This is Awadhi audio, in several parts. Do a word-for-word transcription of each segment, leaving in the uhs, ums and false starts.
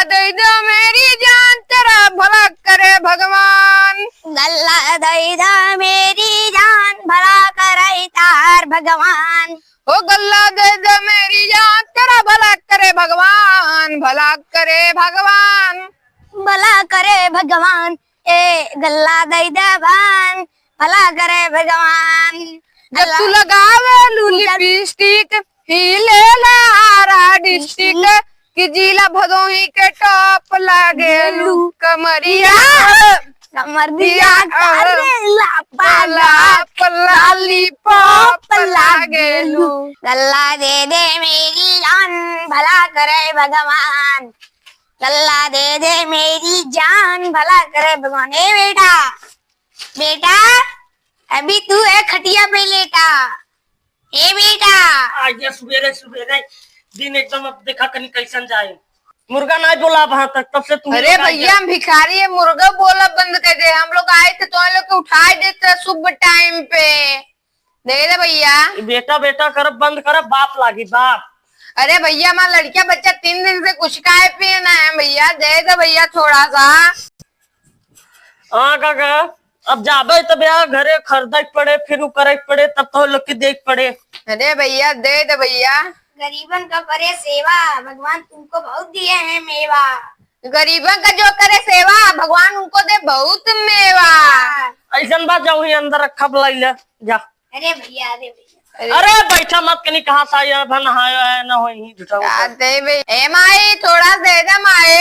दे दो मेरी जान, तेरा भला करे भगवान। गल्ला दे दो मेरी जान, भला करे तार भगवान। ओ गल्ला दे दे मेरी जान, तेरा भला करे भगवान, भला करे भगवान। भला करे भगवान, ए गल्ला दे दे भान, भला करे भगवान। जब तू लगावे लू लिपस्टिक, ही लेला आरा डिस्ट्रिक्ट, कि जिला भदोही के टॉप लागेलू। कमरिया, कमरिया करेला पाला, पाला, लॉलीपॉप लागेलू। गल्ला दे दे मेरी जान, भला करे भगवान। गल्ला दे दे मेरी जान, भला करे भगवान। ए बेटा, बेटा, अभी तू ए खटिया पे लेटा। ए बेटा। आज ये सुबेरे सुबेरे दिन एकदम अब देखा कनी कैसन जाए। मुर्गा नाहीं बोला अब यहाँ तक, तब से तू अरे भैया, हम भिखारी है, मुर्गा बोला बंद कर दे। हम लोग आए थे तो हम लोग के उठाए देते शुभ टाइम पे। दे दे भैया। बेटा बेटा करब बंद करब, बाप लागी बाप। अरे भैया, हमारा लड़किया बच्चा तीन दिन से कुछ खाए पिए ना है भैया, दे दे भैया थोड़ा सा। हाँ काका, अब जाबे तब यार घरे खरीदे के पड़े, फिर उ करे के पड़े, तब तो लोग के देख पड़े। अरे भैया, दे दे भैया। गरीबन का करे सेवा, भगवान तुमको बहुत दिए हैं मेवा। गरीबन का जो करे सेवा, भगवान उनको दे बहुत मेवा। ऐसन बात, जाओ ही अंदर रखा, बुलाई ले, जा। अरे भैया, अरे भैया। अरे बैठा मत, कनी कहाँ से आया है, नहाया है, ना हो, यहीं जुटा हुआ है। दे बे-, ए माई, थोड़ा दे दे माई।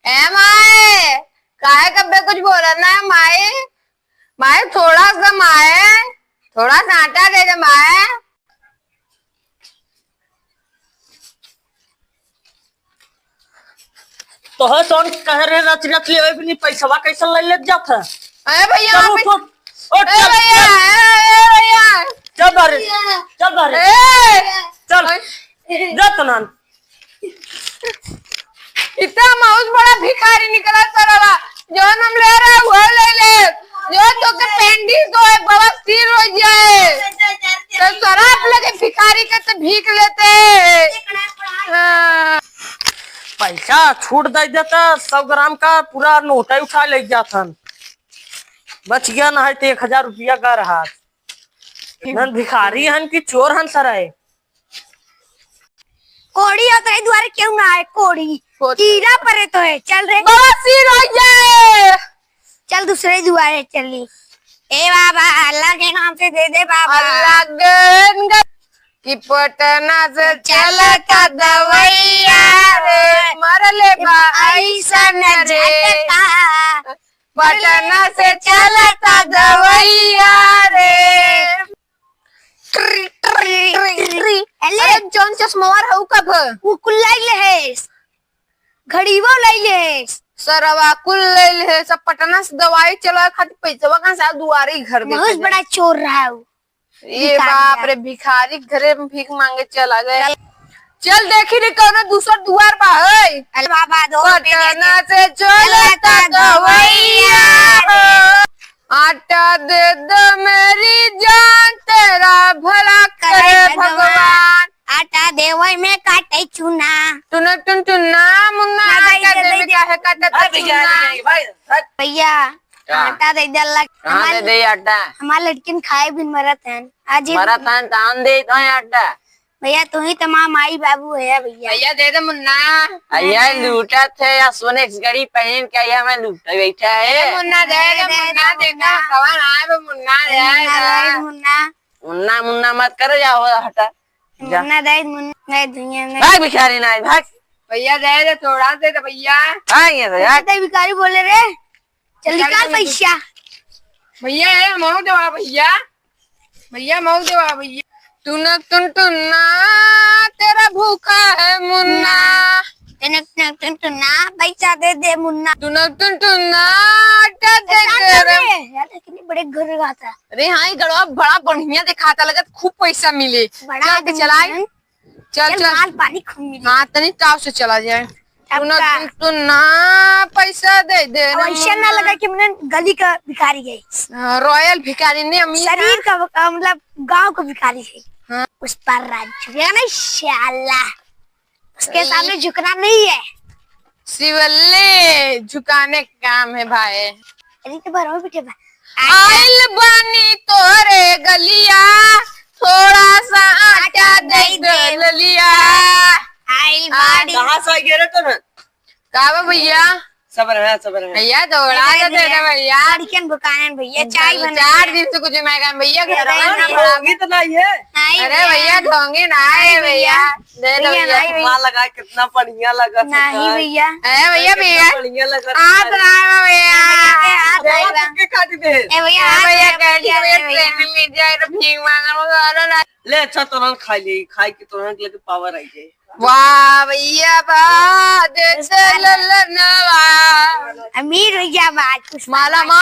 ए माई, काहे कब्बे कुछ बोलत ना है माई? माई, थोड़ा सा माई, थोड़ा सा आटा दे दे माई। तोहे सोन कहे रहे रच रच ले, ओए भी नहीं, पैसवा कैसे ले लेत जात है? अरे भैया, चल, आप उठ, उठ, उठ, ए चल, भैया, चल। ए, ए भैया। चल बाहर, भैया। चल बाहर, ए। चल, ए। जा तो नान। इतना बहुत बड़ा भिखारी निकला सरवा, जौन हम ले रहे, वो ले ले। जो तो के पेंडिस होए, बवासीर हो जाए। तो शराब लगे भिखारी के तो भीख लेते। हाँ। पैसा छूट दे देता, सौ ग्राम का पूरा नोट ही उठा ले जात हन। बच गया ना है तो एक हजार रुपया का रहा। नन भिखारी हन कि चोर हन सराय? कोड़ी, उतरे दुआरे क्यों ना आए? कोड़ी। कोड़ी। कीड़ा परे तो है। चल रे। बवासीर हो जाए। चल दूसरे दुआरे चली। ए बाबा, अल्लाह के नाम से दे दे बाबा। अल्लाह के नाम कि पटना से चलता दवैया रे, मरले बा ऐसन रे। झटका। पटना से चलता दवैया रे। ट्री, ट्री, ट्री, ट्री। अरे, अरे, जौन चश्मवा रहू कब? वो कुल लइले है। घड़ीवा लइले है। सरवा कुल लइले है। सब पटना से दवाई चलावे खातिर पैसवा कहाँ से आवे? दुआरे ही घर बहुत देखे बड़ा जाए। चोर रहा वो। ये भिखारी बाप है। रे, भिखारी के घरे में भीख मांगे चला गए। चल। चल देखी रे, कौनो दूसर दुआर बा है। अरे बाबा, दो पटना से चलता दवैया हो। आटा दे दो मेरी जान, तेरा भला करे करे भगवान। भगवान। आटा देवई में काटे चूना। टुना टुन टुन्ना मुन्ना, ना, आटा दे दे, दे दे। काहे काटत अरे चूना? भिखारी नहीं भाई, हट। भैया, का? आटा दे दे अल्लाह। कहाँ हमार, दे दे आटा? हमार लड़किन खाए बिन मरत हन। आज ही मरत हन, तान दे तो आटा। भैया, तू ही तो माँ, माई बाबू है भैया। भैया, दे दे मुन्ना। भैया, लूटत है या सोने की घड़ी पहन के, या मैं लूटे बैठा है। दे दे मुन्ना, दे दे दे दे मुन्ना, मुन्ना। देखा, कवन आए बे मुन्ना, दे मुन्ना, आए दे ना। मुन्ना। मुन्ना, मुन्ना मत करो, जाओ, हटा। जा। मुन्ना, दे मुन्ना, दे दुनिया में। भाग भिखारी ना, भाग। भैया, दे दे, थोड़ा दे दे भैया। भाग यहाँ से, भाग। दे भिखारी बोले रे। चल निकाल पैसा। भैया, ए, मऊ देवा भैया। भैया, मऊ देवा भैया। टुनक टुन टुन्ना, तेरा भूखा है मुन्ना। टुनक टुनक टुन टुन्ना, पैसा दे दे मुन्ना। टुनक टुन टुन्ना, आटा दे दे रे। यार, कितने बड़े घर का था। अरे हाँ, ये गड़वा बड़ा बढ़िया दिखाता, लगत खूब पैसा मिले। बड़ा चल, तो आदमी चलाई। है। चल, चल, चल। माल पानी खूब मिले। हाँ, तनी ताव से चला जाए। टुना, टुन, टुना, पैसा दे दे अब रे ऐसा ना मुन्ना। लगा कि मने गली का भिखारी है। हाँ, रॉयल भिखारी ने अमीर शरीर है। का, का, मतलब गांव का भिखारी है। हाँ। उस पर राज झुकेगा नहीं साला। उसके सामने झुकना नहीं है। शिवल्ले झुकाने का काम है भाई। अरे तो भरो बेटे बा। आइल बानी तोरे गलिया, थोड़ा सा आटा दे दे ललिया। आइल बानी। कहाँ से आ गए रे तोहन? का बा भैया? सबर है, सबर है। भैया, दौड़ा दे दे भैया। लड़कियन भुकानन भैया, चाय बना चार दिन से कुछ नहीं खाए भैया, घर में ढोंगी तो नहीं है। अरे भैया, ढोंगी ना है भैया। दे दो भैया। माँ लगा, कितना बढ़िया लगा। नहीं भैया। अरे भैया, भैया। बढ़िया लगा। हाथ ना भैया। हाथ के काट दे। ए भैया, भैया, कैंटीन में ट्रेनिंग ले जाए तो भीख मांगन वो करो ना। ले, अच्छा, तोरन खा ले, खाए के तोरन के लगे पावर आई जाए। वाह भैया, वाह, दे दे ललनवा। अमीर भैया, बात कुछ माला माल।